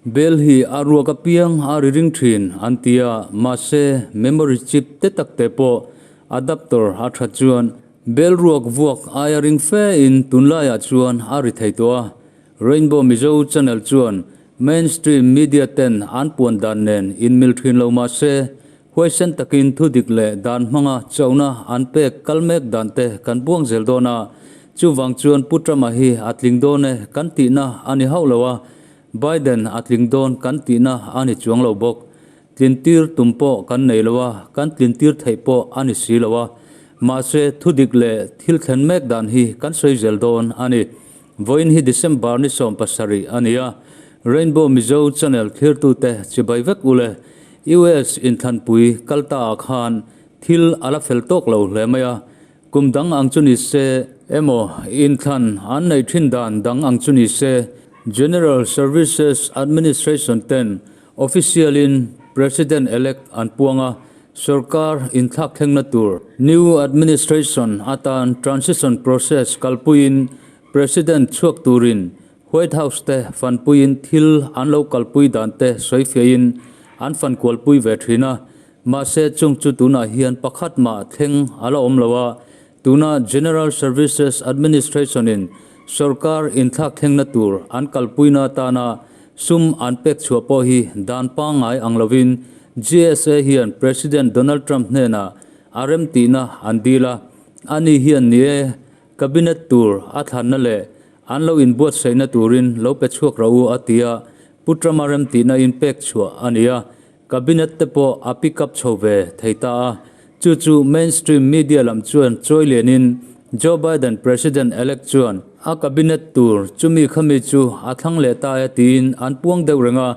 Bel hi a ruak apiang a ri ring thin an ti a, mahse memory chip te tak te pawh adapter a that chuan bel ruak vuak aia ring fe in tunlaiah chuan a ri thei tawh a. Rainbow Mizo channel chuan mainstream media ten an puan dan nen inmil thin lo mahse huaisen takin thudik leh dan hmanga chona an pek kal mek dan te kan buang zel dawn a, chuvang chuan Pu Trump-a hi a tling dawn e kan tihna a ni hauh lo a, Biden a tling dawn kan tihna a ni chuang lo bawk. Tlintir tum pawh kan nei lo a, kan tlintir theih pawh a ni si lo a. Mahse, thudik leh thil thlen mek dan hi kan sawi zel dawn a ni. Vawiin hi December ni 17 a ni a, Rainbow Mizo channel thlirtute chibai vek ule. US inthlanpui kal ta ah khan thil a la fel tawk lo hle mai a, kum dang ang chu ni se, emaw inthlan an neih thin dan dang ang chu ni se, General Services Administration ten official in President-elect an puang a, sorkar inthlak thlengna tur new administration atan transition process kalpuiin President chhuak turin White House te fanpuiin thil an lo kalpui dan te sawifiahin an fankualpui ve thin a, mahse chung chu tunah hian pakhat mah thleng a la awm lo a, tuna General Services Administration in sorkar inthlak thlengna tur an kalpuina atana sum an pek chhuah pawh hi dan pangngai ang lovin GSA hian President Donald Trump hnenah a remtihna an dil a, ani hian ni e, Cabinet tur a thlanna leh an lo inbuatsaihna turin lo pe chhuak rawh u a ti a, Pu Trump-a remtihna in pek chhuah a ni a, Cabinet te pawh a pick up chho ve thei ta a, chu chu mainstream media lam chuan chawi lianin Joe Biden President-elect chuan a Cabinet tur chumi khami chu a thlang leh ta e tiin an puang deuh reng a,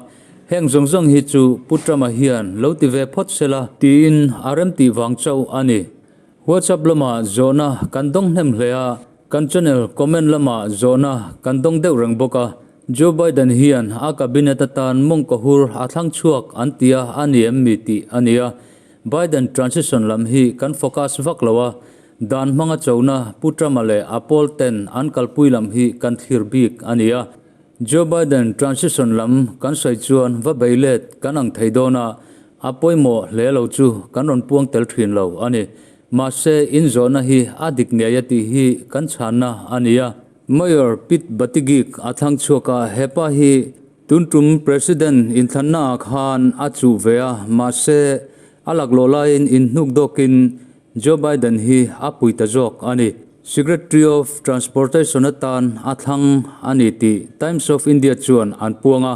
heng zawng zawng hi chu Pu Trump-a hian lo ti ve phawt sela tiin a remtih vang chauh a ni. WhatsApp lamah zawhna kan dawng hnem hle a, kan channel comment lamah zawhna kan dawng deuh reng bawk a. Joe Biden hian a cabinet atan mawngkaw hur a thlang chhuak an ti a, a ni em mi tih a ni a. Biden transition lam hi kan focus vak lo a, dan hmanga chona Pu Trump-a leh a pawl ten an kalpui lam hi kan thlir bik a ni a. Joe Biden transition lam kan sawi chuan va bei let kan ang thei dawn a, A pawimawh hle lo chu kan rawn puang tel thin lo a ni. Mahse, inzawhna hi a dik ngei a tih hi kan chhanna a ni a. Mayor Pete Buttigieg a thlang chhuak a, hepa hi tun tum President inthlannaah khan a chuh ve a, mahse, a laklawh laiin inhnuk dawkin Joe Biden hi a pui ta zawk a ni. Secretary of Transportation atan a thlang a ni tih Times of India chuan an puang a,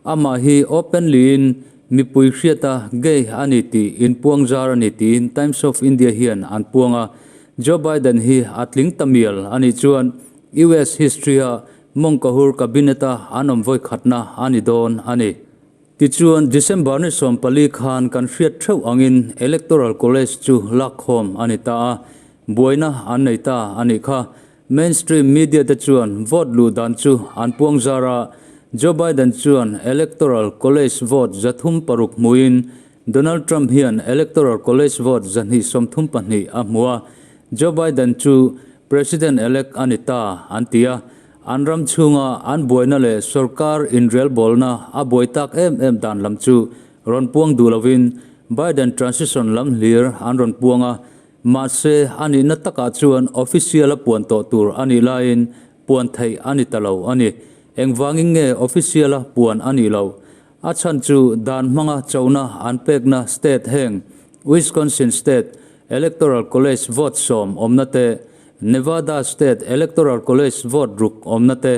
amah hi openly in Mipui hriata gay a ni tih inpuang zar a ni tiin Times of India hian an puang a, Joe Biden hi a tling ta mial a nih chuan US history-a mawngkahur cabinet-a an awm vawi khatna a ni dawn a ni. Tichuan, December ni 14 khan kan hriat theuh angin Electoral College chu lakkhawm a ni ta a, buaina an nei ta a nih kha. Mainstream media te chuan vote luh dan chu an puang zar a, Joe Biden chuan Electoral College vote 306 hmuin Donald Trump hian Electoral College vote 232 a hmu a, Joe Biden chu President-elect a ni ta an ti a, an ram chhunga an buaina leh sorkar inrelbawlna a buai tak em em dan lam chu rawn puang duh lovin Biden transition lam hlir an rawn puang a, Mahse, a nihna takah chuan official a puan tawh tur a nih laiin puan theih a ni ta lo a ni. Engvangin nge official a puan a nih loh? A chhan chu dan hmanga chona an pekna state heng Wisconsin State Electoral College vote 10 awmna te, Nevada State Electoral College vote 6 awmna te,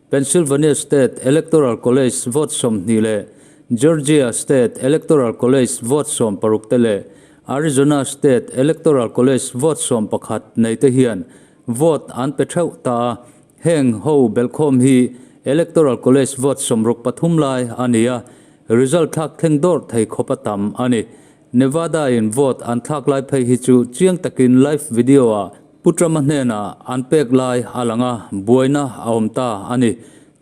Pennsylvania State Electoral College vote 20 leh Georgia State Electoral College vote 16 te leh Arizona State Electoral College vote 11 nei te hian vote an pe theuh ta a, heng ho belhkhawm hi Electoral College vote 63 lai a ni a, result thlak thleng dawrh thei khawp a tam a ni. Nevada in vote an thlak lai phei hi chu chiang takin live video ah Pu Trump-a hnenah an pek lai a lang a, buaina a awm ta a ni.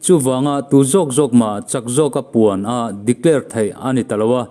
Chuvanga tu zawk zawk mah chak zawka puan a declare theih a ni ta lo a,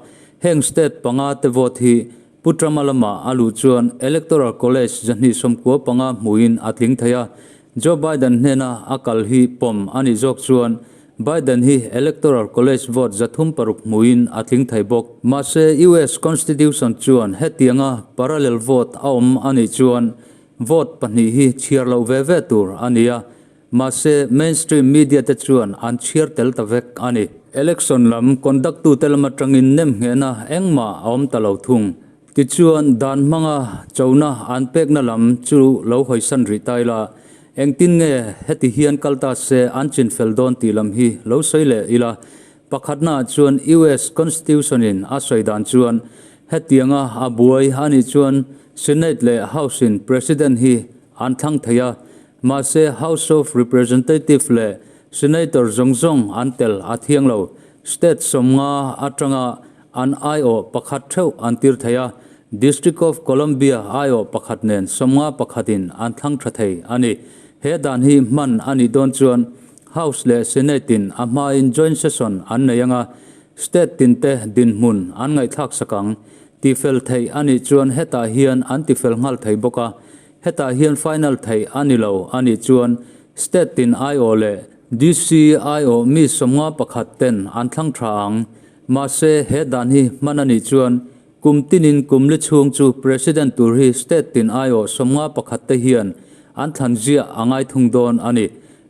heng state panga te vote hi Pu Trump-a lamah a luh chuan Electoral College 295 hmuin a tling thei a, Joe Biden hnena a kal hi pawm a nih zawk chuan Biden hi Electoral College vote 306 hmuin a tling thei bawk. Mahse, US Constitution chuan hetianga parallel vote a awm a nih chuan vote pahnih hi chhiar loh ve ve tur a ni a, mahse mainstream media te chuan an chhiar tel ta vek a ni. Election lam conduct tute lam atangin nemnghehna engmah a awm ta lo thung. Tichuan, dan hmanga chona an pekna lam chu lo hawisan rih ta ila, engtin nge heti hian kal ta se an chinfel dawn tih lam hi lo sawi leh ila. Pakhatnaah chuan US Constitution-in a sawi dan chuan hetianga a buai a nih chuan Senate leh House-in President hi an thlang thei a, mahse House of Representative leh Senator zawng zawng an tel a thiang lo. State 50 atanga An aiawh pakhat theuh an tir thei a, District of Columbia aiawh pakhat nen 50 pakhatin an thlang tha thei a ni. He dan hi hman a nih dawn chuan House leh Senate-in a hmain joint session an nei anga, state tinte dinhmun an ngaihthlak sak ang. Tifel theih a nih chuan hetah hian an tifel nghal thei bawk a, hetah hian final theih a ni lo a nih chuan state tin aiawh leh DC aiawh mi 51 ten an thlang tha ang. Mahse, he dan hi hman a nih chuan kum tinin kum li chhung chu President tur hi state tin aiawh 51 te hian an thlan ziah a ngai thung dawn a ni.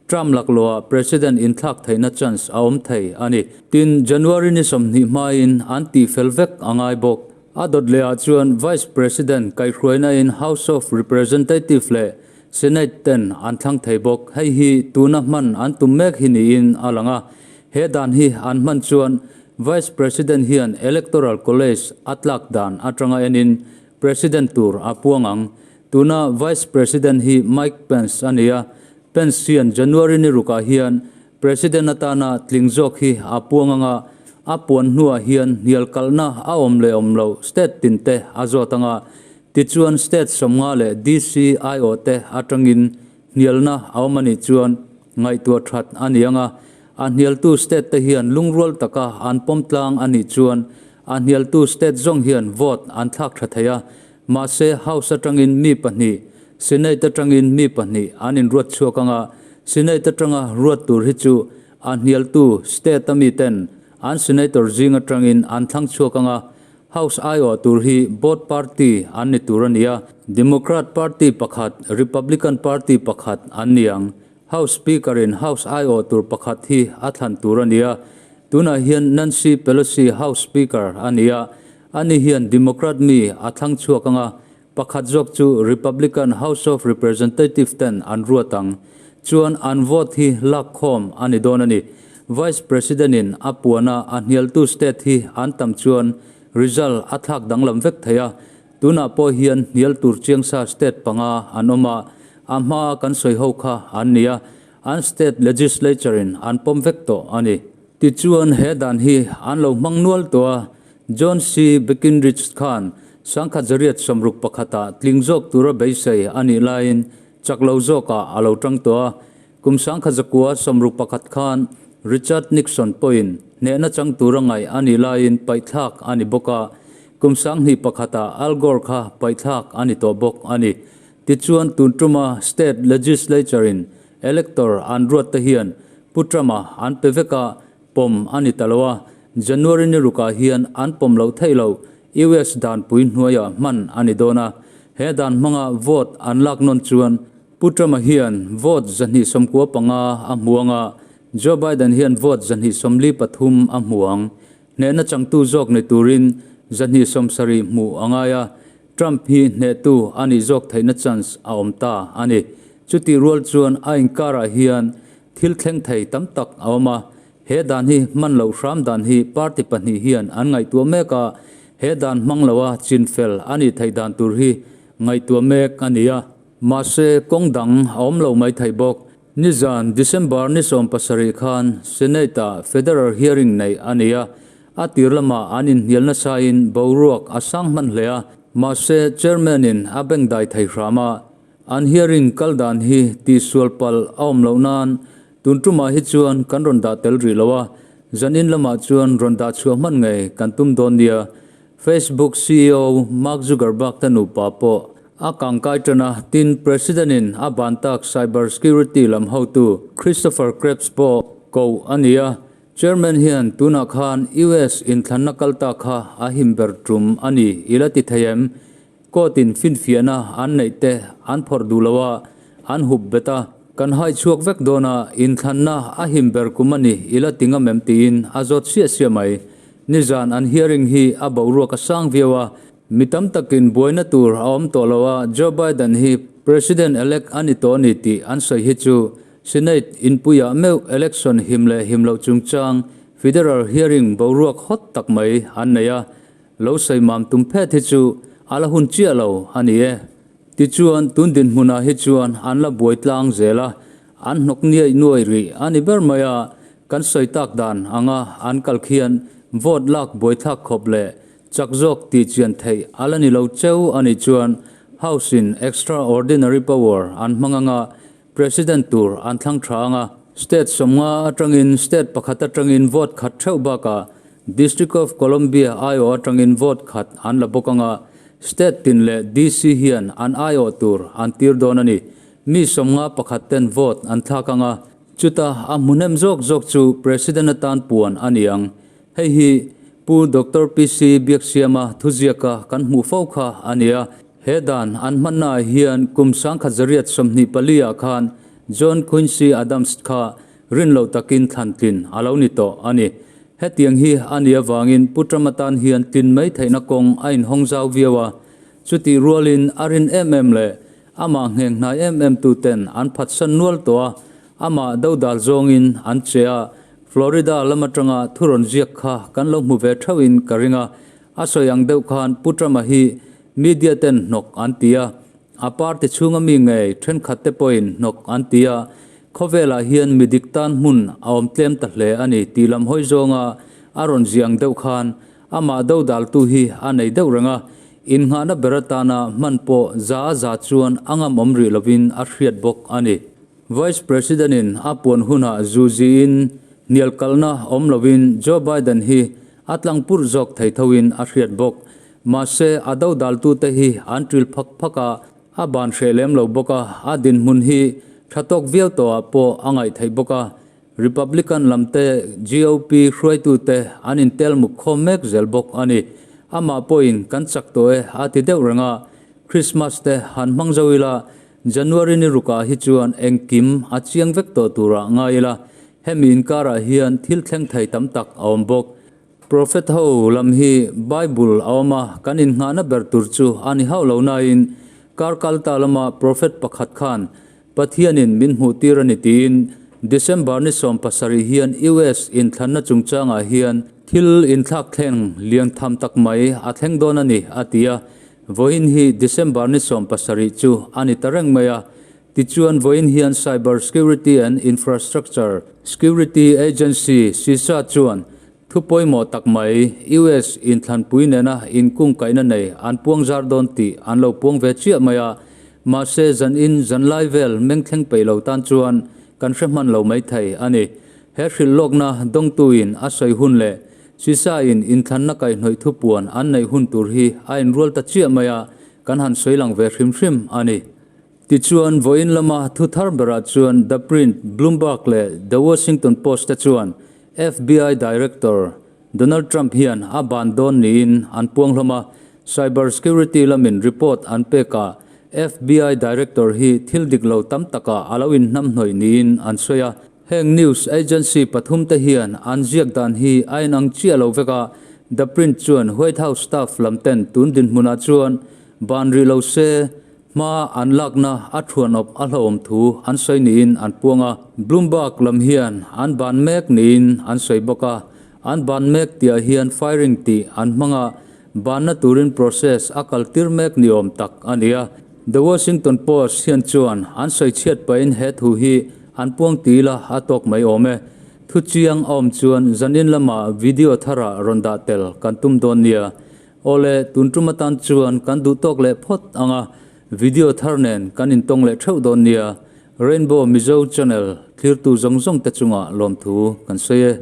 Trump laklawhah President inthlak theihna chance a awm thei a ni. Tin, January ni 20 hmain an tihfel vek a ngai bawk. A dawt lehah chuan Vice President kaihhruainain House of Representative leh Senate ten an thlang thei bawk. Hei hi tuna hman an tum mek hi niin a lang a. He dan hi an hman chuan Vice President hian Electoral College a tlak dan atanga enin President tur a puang ang. Tuna Vice President hi Mike Pence a ni a. Pence hian January ni rukah hian President atana tling zawk hi a puang anga a puan hnuah hian hnial kalhna a awm leh awm loh state tinte a zawt anga tichuan state 50 leh DC aiawh te atangin hnialna a awm a nih chuan ngaihtuah that a ni anga a hnialtu state te hian lungrual taka an pawm tlang a nih chuan a hnialtu state zawng hian vote an thlak tha thei a, mahse House atangin mi pahnih, Senate atangin mi pahnih an inruat chhuak anga Senate atanga ruat tur hi chu a hnialtu state a mi ten an senator zing atangin an thlang chhuak anga House aiawh tur hi both party an ni tur a ni a, Democrat party pakhat, Republican party pakhat an ni ang. House Speaker-in House aiawh tur pakhat hi a thlan tur a ni a, tunah hian Nancy Pelosi House Speaker a ni a, ani hian Democrat mi a thlang chhuak ang a, pakhat zawk chu Republican House of Representative ten an ruat ang. Chuan an vote hi lak khawm a ni dawn a ni. Vice President-in a puana a hnialtu state hi an tam chuan result a thlak danglam vek thei a, tunah pawh hian hnial tur chiangsa state panga an awm a, a hmaa kan sawi ho kha an ni a, an state legislature-in an pawm vek tawh a ni. Tichuan he dan hi an lo hmang nual tawh a, John C. Breckinridge khan 1961-ah tling zawk tura beisei a nih laiin chak lo zawkah a lo tang tawh a. Kum 1961 khan Richard Nixon pawhin hnehna chang tura ngaih a nih laiin paihthlak a ni bawk a, kum 2001-ah Al Gore kha paihthlak a ni tawh bawk a ni. Tichuan tun tuma state legislature-in elector an ruat te hian Pu Trump-a an pe vek a, pawm a ni ta lo a, January ni rukah hian an pawm loh theih loh US danpui hnuaiah hman a ni dawn a, he dan hmanga vote an lak nawn chuan Pu Trump-a hian vote 295 a hmu ang a, Joe Biden hian vote 243 a hmu ang. Hnehna changtu zawk ni turin 270 hmuh a ngai a, Trump hi hnehtu a nih zawk theihna chance a awm ta a ni. Chutih rual chuan a inkarah hian thil thleng thei tam tak a awm a, he dan hi hman loh hram dan hi party pahnih hian an ngaihtuah mek a, he dan hmang loa chinfel a nih theih dan tur hi ngaihtuah mek a ni a. Mahse, kawng dang a awm lo mai thei bawk. Nizan December ni 17 khan Senate-ah federal hearing neih a ni a, a tir lamah an inhnial nasain boruak a sang hman hle a, mahse chairman-in a bengdai thei hram a. An hearing kal dan hi tihsual palh a awm loh nan tun tumah hi chuan kan rawn dah tel rih lo a, zanin lamah chuan rawn dah chhuah hman ngei kan tum dawn nia. Facebook CEO Mark Zuckerberg te nupa pawh a kangkai tan a, tin President-in a ban tak cyber security lam hotu Christopher Krebs pawh. Koh a ni a, Chairman hian tunah khan US inthlanna kal ta kha a him ber tum a ni i la ti thei em? Court in finfiahna an neih te an phawrh duh lo a, an hup bet a, kan hai chhuak vek dawn a, inthlanna a him ber kum a ni i la ti ngam em tiin a zawt siah siah mai. Nizan an hearing hi a boruak a sang viau a, mi tam takin buaina tur a awm tawh lo a, Joe Biden hi President elect a ni tawh a ni tih an sawi hi chu Senate inpuiah meuh election him leh him loh chungchang federal hearing boruak hawt tak mai an nei a, Lo sawi mam tum phet hi chu a la hun chiah lo a ni e. Tichuan, tun dinhmunah hi chuan an la buai tlang zel a, an hnawk niaih nuai rih a ni ber mai a, kan sawi tak dan anga an kal khian vote lak buaithlak khawp leh chak zawk tih chian theih a la ni lo cheu a nih chuan House in extra ordinary power an hmang anga President tur an thlang tha ang a, State 50 atangin State pakhat atangin vote khat theuh bakah District of Columbia aiawh atangin vote khat an la bawk ang a, State tin leh DC hian an aiawh tur an tir dawn a ni. Mi 51 ten vote an thlak ang a, chuta a hmuhnem zawk zawk chu President atan puan a ni ang. Hei hi Pu Doctor PC Biaksiama thuziaka kan hmuh fo kha a ni a. He dan an hmannaah hian kum 1924 ah khan John Quincy Adams kha rin loh takin thlan tlin a lo ni tawh a ni. Hetiang hi a nih avangin Pu Trump atan hian tlin mai theihna kawng a inhawng zau viau a. Chutih rualin a rin em em leh amah ngheng hnai em em tuten an phatsan nual tawh a, amah dodal zawngin an che a, Florida lam atanga thu rawn ziak kha kan lo hmu ve theuhin ka ring a, a sawi ang deuh khan Pu Trump-a hi media ten hnawk an ti a, a party chhunga mi ngei thenkhat te pawhin hnawk an ti a, khawvelah hian mi dik tan hmun a awm tlem ta hle a ni tih lam hawi zawnga a rawn ziah ang deuh khan amah dodaltu hi a nei deuh reng a, innghahna ber atana hman pawh za a za chuan a ngamawm rih lovin a hriat bawk a ni. Vice President in a puan hunah zuziin hnial kalna awm lovin Joe Biden hi a tlang purh zawk thei thoin a hriat bawk. Mahse, a dodaltute hi an ṭil phak phak a, a ban hreh lem lo bawk a, a dinhmun hi ṭha tawk viau tawhah pawh a ngaih theih bawk a. Republican lamte GOP hruaitute an intel muk khawm mek zel bawk a ni. Amah pawhin kan chak tawh e a ti deuh reng a, Christmas te han hmang zo ila, January ni rukah hi chuan engkim a chiang vek tawh turah ngai ila, hemi inkarah hian thil thleng thei tam tak a awm bawk. Prophet ho lam hi Bible a awm a, kan innghahna ber tur chu a ni hauh lo nain kar kal ta lama prophet pakhat khan Pathianin min hmuh tir a ni tiin December ni 17 hian US inthlanna chungchangah hian thil inthlak thleng lian tham tak mai a thleng dawn a ni a ti a. Vawiin hi December ni 17 chu a ni ta reng mai a, tichuan vawiin hian Cyber Security and Infrastructure Security Agency, CISA, chuan thu pawimawh tak mai US inthlanpui nena inkungkaihna nei an puang zar dawn tih an lo puang ve chiah mai a, mahse zanin zanlai vel mengthleng peih lo tan chuan kan hre hman lo mai thei a ni. He hrilh lawkna dawngtuin a sawi hun leh Sisa in inthlanna kaihhnawih thupuan an neih hun tur hi a inrual ta chiah mai a, kan han sawi lang ve hrim hrim a ni. Tichuan, vawiin lama thu thar berah chuan The Print, Bloomberg leh The Washington Post te chuan FBI Director Donald Trump hian a ban dawn niin an puang hlawm a, Cyber Security lamin report an pekah FBI Director hi thil dik lo tam takah a lo inhnamhnawih niin an sawi a. Heng news agency pathum te hian an ziak dan hi a inang chiah lo vek a, The Print chuan White House staff lam ten tun dinhmunah chuan ban rih lo se hma an lakna a thuanawp a hlauhawm thu an sawi niin an puang a. Bloomberg lam hian an ban mek niin an sawi bawk a, an ban mek tihah hian firing tih an hmang a, banna turin process a kal tir mek ni awm tak a ni a. The Washington Post hian chuan an sawi chhiat pahin he thu hi an puang ti ila a tawk mai awm e. Thu chiang a awm chuan zanin lama video tharah rawn dah tel kan tum dawn nia. Awle, tun tum atan chuan kan duh tawk leh phawt ang a, video thar nen kan intawng leh theuh dawn nia. Rainbow Mizo Channel thlirtu zawng zawng te chungah lawmthu kan sawi e.